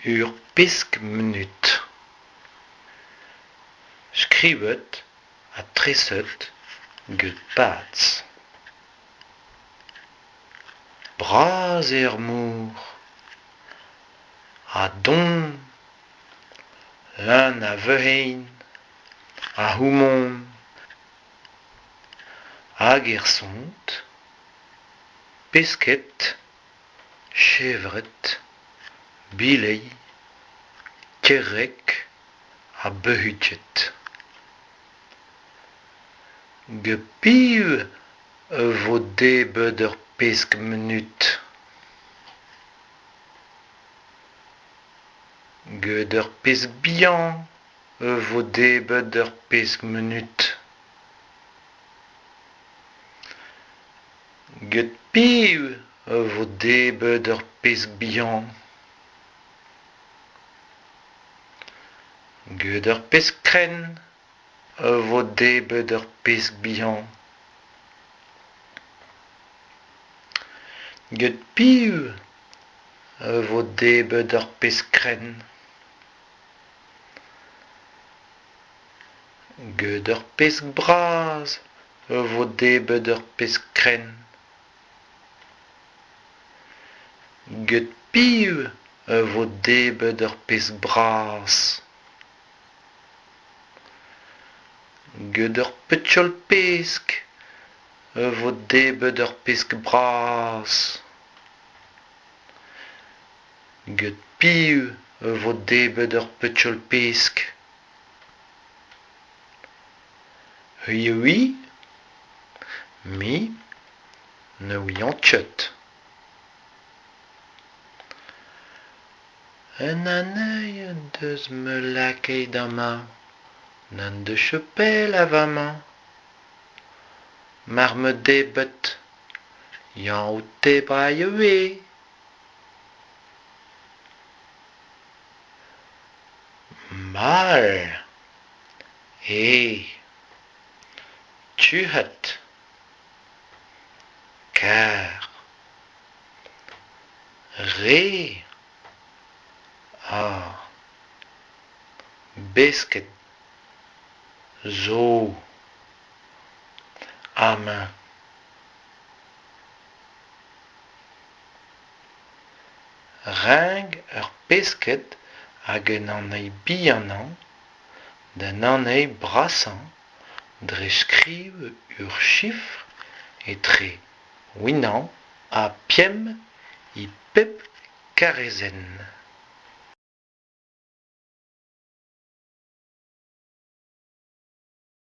Ur pesk munut. Skrivet ha treset gant Paz. Bras eo ar mor ha don, leun a veuc'hen, a houman hag er sont, pesked, chevred, bilhei, kerreg ha buoc'hed. Gant piv e vo debret ur pesk munut ? Gant ur pesk bihan e vo debret ur pesk munut. Gant piv e vo debret ur pesk bihan ? Gant ur pesk krenn e vo debret ur pesk bihan. Gant piv e vo debret ur pesk krenn ? Gant ur pesk bras e vo debret ur pesk krenn. Gant piv e vo debret ur pesk bras ? Gant ur petrol-pesk e vo debret ur pesk bras. Gant piv e vo debret ur petrol-pesk ? C'hwi a ouie ? Me ne ouian ket. Un anezhi en deus ma lakaet amañ n'en deus ket pell a-vremañ. Mar ma debret, eñ ho tebray ivez. Mall eo tuc'het kar re a besked zo amañ. Renk ar pesked ag an hini bihanañ d'an hini brasañ dre skriv ur sifr etre unan ha pemp e pep karrezenn.